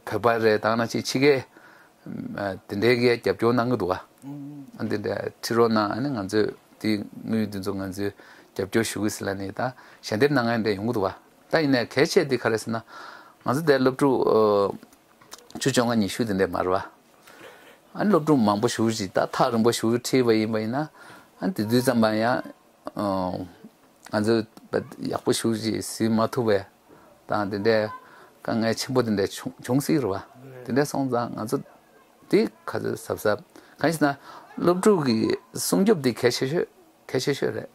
བོད་པ་རེད་དང་ནང་བཞིན་ཕྱི་རྒྱལ་ཨ་འདི་འདྲའི་གི་རྒྱབ་སྐྱོར་གནང་གི་འདུག་ག་ཨ་འདི་འདྲ་ཁྲིད་རོགས་གནང་། ཨ་ནི་ང་ཚོས་དེ་དངུལ་འདི་ཚོ་ང་ཚོས་རྒྱབ་སྐྱོར་ཞུ་གི་ཟེར་ལབ་ནས་ད་ཞལ་འདེབས་གནང་མཁན་འདྲ་ཡོང་གི་འདུག་ག་ད་ཡིན་ནའི་གལ་ཆེ་འདི་ག་རེ་ཟེར་ན། ང་ཚོ་དེ་སློབ་ཕྲུག་ཨ་བཅུ་བཅོ་ལྔ་ཉི་ཤུ་དེ་འདྲས་མ་རེད་བ། ཨ་ནི་སློབ་ཕྲུག་མང་པོ་ཞེ་པོ་ཅིག་ད་ཐག་རིང་པོ་ཞེ་པོ་ཁྲིད་པ་ཡིན་པ་ཡིན་ན། ཨ་ནི་དེ་དུས་ཙམ་པ་ཡང་ཨ་ང་ཚོ་ཡག་པོ་ཞེ་པོ་ཅིག་གཟིགས་མ་ཐུབ་པའི་དང་དེ་འདྲས་དཀའ་ངལ་ཆེན་པོ་དེ་འདྲས་བྱུང་བྱུང་སྲིད་རེད་བ། དེ་འདྲས་སོང་ཙང་ང་ཚོ་དེ་ག་ཚོད་གཟབ་གཟབ་གང་ཡིན་ཟེར་ན་སློབ་ཕྲུག་གི་སྲུང་སྐྱོབ་དེ་གལ་ཆེ་ཤོས་གལ་ཆེ་ཤོས་རེད།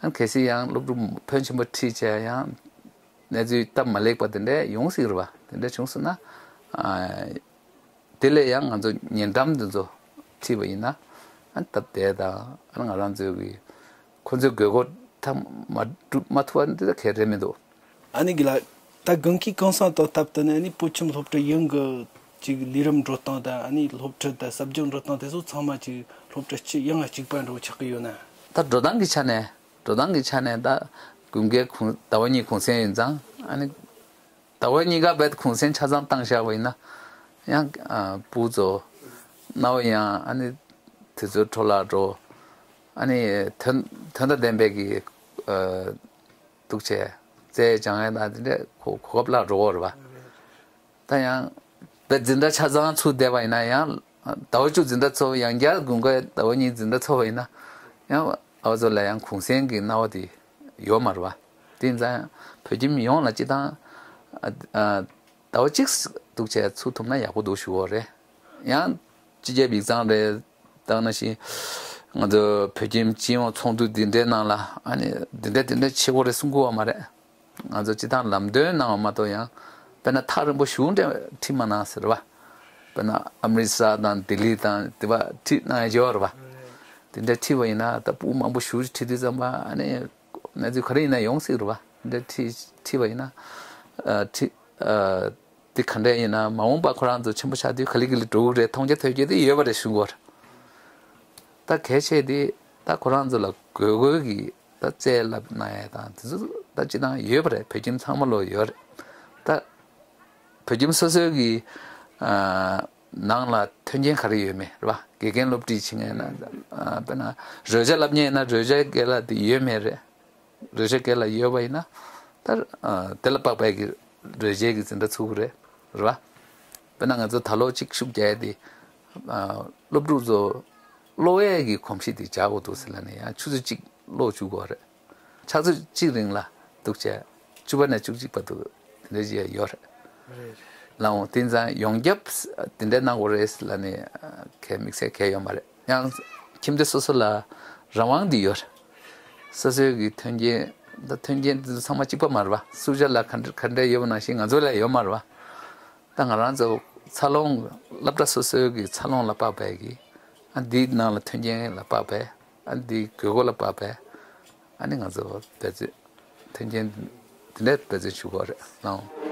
ཨ་ནི་གལ་སྲིད་ཡང་སློབ་ཕྲུག་ཕོན་ཆེན་པོ་ཁྲིད་བྱས་ཡང་གནས་ཚུལ་སྟབས་མ་ལེགས་པ་དེ་འདྲས་ཡོང་སྲིད་རེད་བ། དེ་འདྲས་བྱུང་སོང་ན་ཨ་དེ་ལས་ཡང་ང་ཚོ་ཉེ་འགྲམ་དེ་ཚོ་ཁྲིད་པ་ཡིན་ན་ཨ་ནི་སྟབས་བདེ་དང་ཨ་ནི་ང་རང་ཚོའི་གི་ཁོ་ཚོའི་དགོས་མཁོ་ཐག་མ་སྒྲུབ་མ་ཐུབ་པ་འདི་ད་གལ་རེད་མི་འདུག་ཨ་ནི་གི་ལ་ད་དགུན་ཁའི་གུང་སེང་དང་སྟབས་བསྟུན་ནས་ཨ་ནི་བོད་ཁྱིམ་སློབ་གྲྭ་ཡོངས་ཀྱི་ཅིག་ལས་རིམ་འགྲོ་སྟངས་དང་ཨ་ནི་སློབ་ཁྲིད་དང་ཟབ་སྦྱོང་འགྲོ་སྟངས་དེ་ཚོ་ཚང་མ་ཅིག་ སློབ་གྲྭ་གཅིག་ཡང་གཅིག་པ་འདྲ་བོ་ཆགས་ཀྱི་ཡོད་ན། ད་འགྲོ་སྟངས་ཀྱི་ཆ་ནས་འགྲོ་སྟངས་ཀྱི་ཆ་ནས་ད་དགུན་ཁའི་གུང་ཟླ་བ་གཉིས་གུང་སེང་ཡིན་ཙང་ཨ་ནི་ཟླ་བ་གཉིས་ཀ་བས་གུང་སེང་ཆ་ཚང་བཏང་བཞག་པ་ཡིན་ན་ཡང་ཨ་སྤུ་ཚོ་རྣ་བ་ཡང་ཨ་ནི་དེ་ཚོའི་འཕྲོ་བརླག་འགྲོ། ཨ་ནི་དོན་དོན་དང་ལྡན་པའི་གི་ཨ་འདུག་བྱས་རྩལ་སྦྱང་ཡས་དང་དེ་འདྲས་གོ་གོ་སྐབས་བརླག་འགྲོ་གི་རེད་པ། ད་ཡང་བས་འཛིན་གྲྭ་ཆ་ཚང་ཚུར་བསྡད་པ་ཡིན་ན་ཡང་ཟླ་བ་བཅུ་འཛིན་གྲྭ་ཚུགས་ཡང་བསྐྱར་དགུན་ཁའི་ཟླ་བ་གཉིས་འཛིན་གྲྭ་ཚུགས་པ་ཡིན་ན་ཡང་ཨ་བ་ཚོ་ལ་ཡང་གུང་སེང་གི་སྣང་བ་དེ་ཡོད་མ་རེད་པ། དེ་ཡིན་ཙང་བོད་ཁྱིམ་ཡོངས་ལ་སྤྱི་བཏང་ཨ་ཨ་ཟླ་བ་གཅིག་འདུག་བྱས་ཚུགས་ཐུབ་ན་ཡག་པོ་འདུག་ཞུ་གི་རེད། ཡང་སྤྱི་ཁྱབ་ཡིག་ཚང་རེད། ད་ནང་བཞིན་ང་ཚོ་བོད་ཁྱིམ་སྤྱི་ཡོངས་ཚོགས་འདུ་འདི་འདྲའི་ནང་ལ་ཨ་ནི་འདི་འདྲ་འདི་འདྲ་བྱེད་དགོས་རེད་གསུང་གི་ཡོད་མ་རེད། ང་ཚོ་སྤྱི་བཏང་ལམ་སྟོན་གནང་བ་མ་གཏོགས་ཡང་དཔེར་ན་ཐག་རིང་པོ་ཞེ་པོ་འདྲ་ཁྲིད་མ་གནང་ཟེར་བ། དཔེར་ན་ཨ་མི་རི་ས་དང་ལྡི་ལི་དང་དེ་བ་ཁྲིད་གནང་ཡ་ཡོད་རེད་བ། དེ་འདྲ་ཁྲིད་པ་ཡིན་ན་ད་སྤུ་མང་པོ་ཞེ་པོ་ཁྲིད་དུས་ཙམ་པ་ཨ་ནི་གནས་ཚུལ་ག་རེ་ཡིན་ན་ཡོང་སྲིད་རེད་བ། དེ་འདྲ་ཁྲིད་ཁྲིད་པ་ཡིན་ན་ཨ་ཁྲིད་ཨ། དེ་ག་འདྲ་ཡིན་ན་མ་འོངས་པ་ཁོ་རང་ཚོ་ཆེན་པོ་ཆགས་དུས་ག་ལེ་ག་ལེ་འགྲོ་གི་རེད། མཐོང་རྒྱ་ཐོས་རྒྱ་དེ་ཡོད་པ་རེད་གསུང་གི་ཡོད་རེད། ད་གལ་ཆེ་དེ་ད་ཁོ་རང་ཚོ་ལ་དགོས་དགོས་ཀྱི་ད་རྩལ་བསླབ་གནང་ཡས་དང་དེ་ཚོ་ད་སྤྱི་བཏང་ཡོད་པ་རེད། བོད་ཁྱིམ་ཚང་མ་ལོ་ཡོད་རེད། ད་བོད་ཁྱིམ་སོ་སོའི་གི་ཨ་ནང་ལ་མཐུན་རྐྱེན་ག་རེ་ཡོད་མེད་རེད་བ། དགེ་རྒན་སློབ་ཁྲིད་བྱེད་མཁན་ན་ཨ་དཔེར་ན་རོལ་ཆ་བསླབ་མཁན་ཡིན་ན་རོལ་ཆ་སྒེར་ལ་དེ་ཡོད་མེད་རེད། རོལ་ཆ་སྒེར་ལ་ཡོད་པ་ཡིན་ན་ད་ཨ་དེ་ལ་དཔག་པའི་གི་རོལ་ཆའི་གི་འཛིན་གྲྭ་ཚུགས་ཀྱི་རེད། རེད་བ། དཔེར་ན་ང་ཚོ་ད་ལོ་གཅིག་ཤུགས་རྒྱག་ཡས་དེ་ཨ་སློབ་ཕྲུག་ཚོ་ཀློག་ཡས་ཀྱི་གོམས་གཤིས་དེ་འཇགས་དགོས་འདུག་ཟེར་ལབ་ནས་ཡང་ཆུ་ཚོད་གཅིག་ཀློག་བཅུག་དགོས་རེད། ཆུ་ཚོད་གཅིག་རིང་ལ་འདུག་བྱས་བཅུ་པ་ནས་བཅུ་གཅིག་བར་དུ་དེ་འདྲ་ཅིག་ཡོད་རེད། རེད། ལའང་དེ་ཙང་ཡོངས་ཁྱབ་དེ་འདྲ་གནང་དགོས་རེད་ལབ་ནས་གལ་དམིགས་བསལ་གལ་ཡོད་མ་རེད། ཡང་ཁྱིམ་སྡེ་སོ་སོ་ལ་རང་དབང་འདི་ཡོད་རེད། སོ་སོའི་གི་མཐུན་རྐྱེན་ད་མཐུན་རྐྱེན་འདི་ཚོ་ཚང་མ་གཅིག་པ་མ་རེད་བ། སུ་ཇཱ་ལ་ག་འདྲ་ག་འདྲ་ཡོད་པ་ནང་བཞིན་ང་ཚོ་ལ་ཡོད་མ་རེད་བ། ད་ང་རང་ཚོ་འཚར་ལོངས་སློབ་གྲྭ་སོ་སོའི་གི་འཚར་ལོངས་ལ་དཔག་པའི་གི་ཨ་འདིའི་ནང་ལ་མཐུན་རྐྱེན་ལ་དཔག་པའི་ཨ་འདིའི་དགོས་མཁོ་ལ་དཔག་པའི་ཨ་ནི་ང་ཚོ་འབད་བརྩོན་མཐུན་རྐྱེན་འདི་འདྲའི་འབད་བརྩོན་ཞུ་དགོས་རེད་ལགས།